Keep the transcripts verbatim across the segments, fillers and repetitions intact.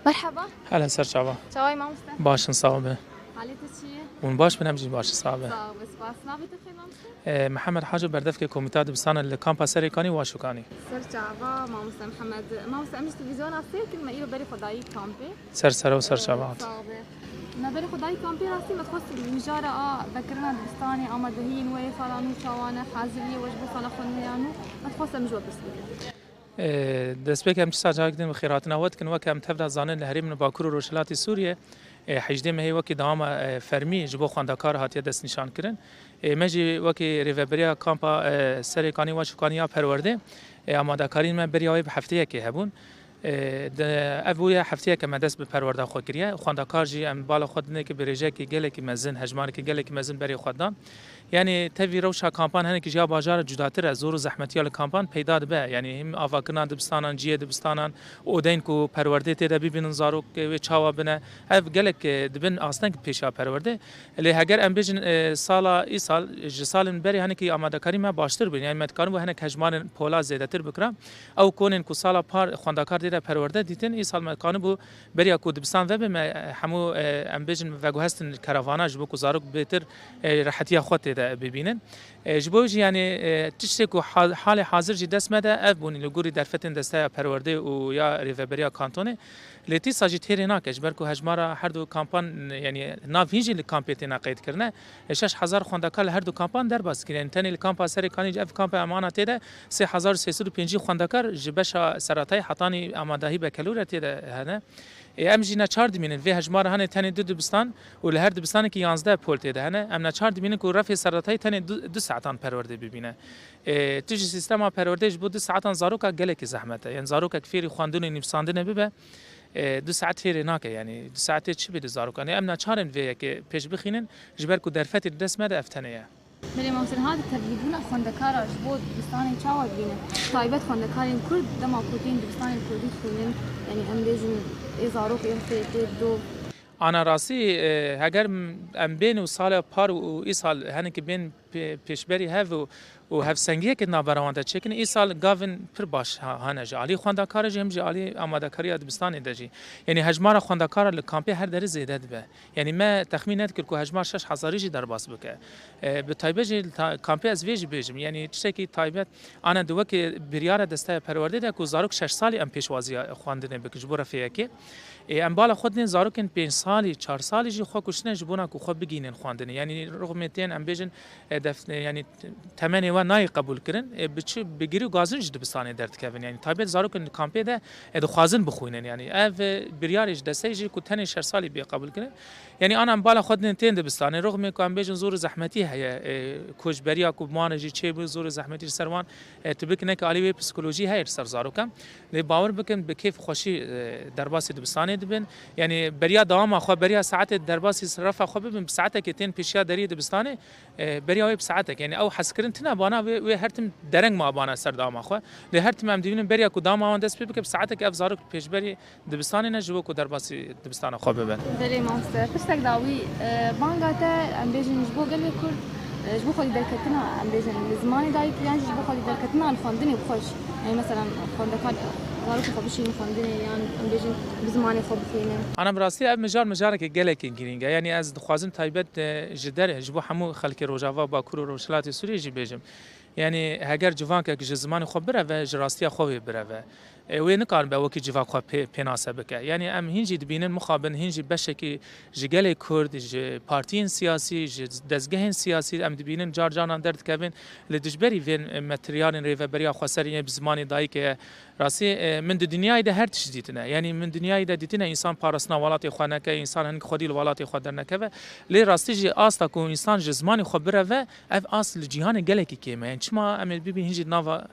Merhaba. Hele ser çava. Çaway mamoste. Baş in, sağ ol be. Halê te çi ye? Hûn baş bin, em jî baş in, sağ ol be. Sağ ol be, spas. Navê te xêr mamoste? Ee, Mihemed Haco, berdevkê Komîta Dibistanan li Kampa Serê Kanî Waşûkanî. Ser çava mamoste Mihemed. Mamoste, em ji televîzyona sêr kirin, me îro berê xwe dayî kampê. Ser sera û ser çava hat. Sağ be. Me berê xwe dayî kampê, rastî me dixwest mijara a vekirina dibistanê, amadehiyên wê yê sala nû çawa ne, haziriyê we ji bo sala xwe nû ya nû, me dixwest em ji we pirs bikin. Ee, destpêk em çi sa carek din bi xêrhatina we dikin, weke em tev de zanin li herêmên Bakur û Rojhilatê Sûriyê, e, hejdê mehê wekî dewama, e, fermî ji bo xwendekar hatiye destnîşankirin. E, me jî wekî rêveberiya kampa, e, Serê Kanî Waşûkanî ya perwerdê, e, amadekarîn me beriya wê bi hefteyekê hebûn. E, de, ev bûye hefteyeke me dest bi perwerda xwe kiriye. Xwendekar jî em bala xwe dinê ki bi rêjekî gelekî mezin, hejmareke gelekî mezin berê xwe dan. Yanî tevî rewşa kampan hinekî ji ya bajara cudatir e, zor û zehmetiya li kampan peyda dibe. Yanî him avakirina dibistanan, cihê dibistanan, odeyn ku perwerdê tê de bibînin zarok, e, wê çawa bine. Ev gelek, e, dibin asteng pêşiya perwerdê. Lê heger em bêjin, e, sala îsal, ji salên berê hinekî amadekarî me baştir bûn. Yanî me dikaribû hinek hejmarên pola zêdetir bikira. Ew konên ku sala par xwendakar tê de perwerde dîtin, îsal me dikaribû beriya ku dibistan vebe me, e, hemû, e, em bêjin veguhestin keravana ji bo ku zarok bêtir, e, rehetiya xwe tê de bibînin. E, ji bo jî, yanî, e, tiştê ku ha-, halê hazir jî dest me de ev bûn li gorî derfetên desteya perwerdê û ya rêveberiya kantonê. Lê tîsa jî têrê nake, ji ber ku hejmara her du kampan, yanî nav hîn jî li kampê têne qeydkirine. E, şeş hezar xwendekar li her du kampan derbas kir. Yanî tenê li kampa Serê Kanî, ev kampa em ana tê de sê hezar û sê sed û pêncî xwendekar ji beşa seretayî hetanî amadahî bekelûre tê de hene. Ê, em jî neçar dimînin vê hejmara hene tenê du dibistan û li her dibistanekî yanzdeh pol tê de hene. Em neçar dimînin ku refê seretayî tenê du, du saetan perwerdê bibîne. Ê, tu ji sîstema perwerdê ji bo du saetan zaroka gelekî zehmet e. Yanî zarokek fêrî xwendin û nivîsandinê bibe, ê, du saet fêrê nake. Yanî du saetê çi bê di zarokan? Ê, em neçar in vê yekê pêş bixînin, ji ber ku derfetê di dest me de ev tenê ye. Belê, mamoste, niha di tevlîbûna xwendekara ji bo dibistanê çawa dibîne? Taybet xwendekarên Kurd dema ku tên dibistanên Kurdî dixwînin, yanî em bêjin ê zarok ê tê, tê dov. Ana rastî, e, heger m-, em bên û sala par û îsal hinekî bên pê-, pêşberî hev û, û hevsengiyeke di navbera wan de çêkin, îsal gavin pir baş ha-, hane ji alî xwendekara jî hem jî alî amadekariya dibistanê de jî. Yanî hejmara xwendekara li kampê her derê zêde dibe. Yanî me texmîn nedikir ku hejmar şeş hezarî jî derbas bike. E, bi taybet jî ta-, kampê ez vê jî bêjim. Yanî tiştekî taybet, ana di wekî biryara desteya perwerdê de ku zarok şeş salî em pêşwaziya xwendinê bikin ji bo refê yekê. E, em bala xwe didin zarokên pênc salî, çar salî jî xwe kuştine ji bona ku xwe bigihînin xwendinê. Yanî rixmê tên em bêjin, e, def-, e, yanî temenê we nayê qebûl kirin, e, bi çi, bi girî û gazin ji dibistanê derdikevin. Yanî taybet zarokên di kampê de, e, dixwazin bixwînin. Yanî ev, e, biryarê ji desteyê jî ku tenê şeş salî bê qebûl kirin. Yanî ana em bala xwe didin tên dibistanê. Rixmê ku em bêjin zor û zehmetî heye, e, koçberiya ku bi wan re jî çêbû, zor û zehmetî ji ser wan, e, tu bikine ki alî wê psikolojî heye li ser zarokan. Lê bawer bikin bi kêf û xweşî, e, derbasî dibistanê dibin. Yanî beriya dewama xwe, beriya saetê derbasî refa xwe bibin, bi saetekê tên pêşiya deriyê dibistanê, e, beriya wê bi saetek. Yanî ew hezkirin tine bana wê, wê her tim dereng ma bana ser dewama xwe. Lê her tim em dibînin beriya ku dewama wan dest pê bike, bi saetek ev zarok pêşberî dibistanê ne ji bo ku derbasî dibistana xwe bibin. Belê mamoste. Pirsek dawî, e, banga te, em bêjin ji bo gelê Kurd, e, ji bo xwedî derketina, em bêjin li zimanê dayik yan jî ji bo xwedî derketina li xwendinê bi xwe jî. Yanî mesela xwendekar zarokê xwe bişînin xwendinê yan em bêjin bi zimanê xwe bixwînin. Ana bi rastî ev mijar mijarekê gelekî girîng e. Yanî ez dixwazim taybet, e, ji derê, ji bo hemû xelkê Rojava, Bakur û Rojhilatê Sûriyê jî bêjim. Yanî heger civankek ji zimanê xwe bireve, ji rastiya xwe wê bireve. E, wê nikarin be wekî civak xwe pê-, pênase bike. Yanî em hîn jî dibînin mixabin, hîn jî beşekî ji gelê Kurd, ji partiyên siyasî, ji dezgehên siyasî em dibînin car caran derdikevin li dijberî vên, e, materyalên rêveberiya xweserê yên bi zimanê dayikê ye. Rastî, e, min di dinyayê de her tişt dîtine. Yanî min dinyayê de dîtine însan parastina welatê xwe neke, însan hinek xwedî li welatê xwe dernekeve. Lê rastî jî asta ku însan ji zimanê xwe bireve, ev ast li cîhanê gelekî kêm e. Yanî çima em ê bibîn hîn jî nava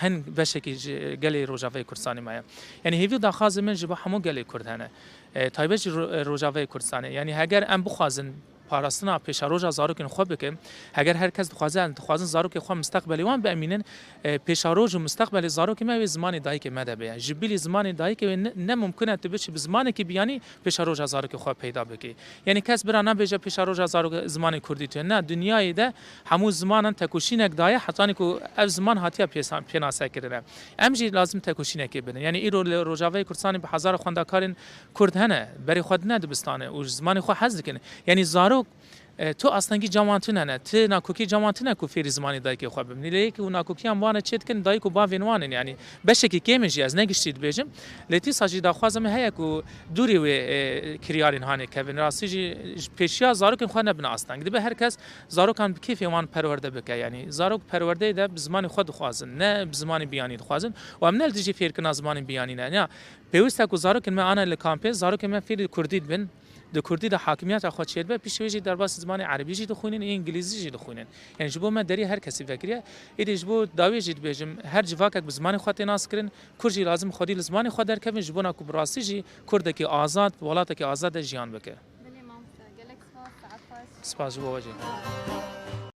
hin beşekî ji gelê Rojavayê Kurdistanê maye. Yanî hêvî û daxwazê min ji bo hemû gelê Kurd hene. E, taybet jî Ro-, Rojavayê Kurdistanê. Yanî heger em bixwazin Parastina pêşeroja zarokên xwe bike. Heger her kes dixwaze, dixwazin zarokê xwe misteqbelê wan biemînin, e, pêşeroj û misteqbelê zarokê me wê zimanê dayikê me de be. Ji bilî zimanê dayikê wê ne, ne mumkin e tu biçî bi zimanekî biyanî pêşeroja zarokê xwe peyda bikî. Yanî kes bira nabêje pêşeroja zarok zimanê kurdî tune. Na, dinyayê de hemû zimanan tekoşînek daye, hetanî ku ev ziman hatiye pêsa-, pênasekirine. Em jî lazim tekoşînekê bidin. Yanî îro li Rojavayê Kurdistanê bi hezara xwendekarên kurd hene, berê xwe dine dibistanê û ji zimanê xwe hez dikin. Yanî zarok, e, tu astengî cem wan tune ne, tu nakokî cem wan tune ku fêrî zimanê dayikê xwe bibin. Lê yekî û nakokiyan wan e çê dikin, dayik û bavên wan in. Yanî beşekî kêm in jî, ez ne giştî dibêjim. Lê tîsa jî daxwaza me heye ku dûrî wê, e, kiryarên hanê kevin. Rastî jî ji pêşiya zarokên xwe nebine asteng. Dibe her kes zarokan bi kêfê wan perwerde bike. Yanî zarok perwerdeyê de bi zimanê xwe dixwazin, ne bi zimanê biyanî dixwazin. Û em ne li dijî fêrkirina zimanên biyanî ne. Ya, pêwîst e ku zarokên me ane li kampê, zarokên me fêrî kurdî dibin. Di kurdî de hakimiyeta xwe çêdibe, piştî wê jî derbasî zimanê erebî jî dixwînin, îngilîzî jî dixwînin. Yanî ji bo me derî her kesî vekiriye. Êdî ji bo dawiyê jî dibêjim, her civakek bi zimanê xwe tê naskirin, kurd jî lazim xwedî li zimanê xwe derkevin, ji bona ku bi rastî jî kurdekî azad, bi welatekî azad de jiyan bike. Belê mamoste, gelek spas, saet xweş. Spas ji bo we jî.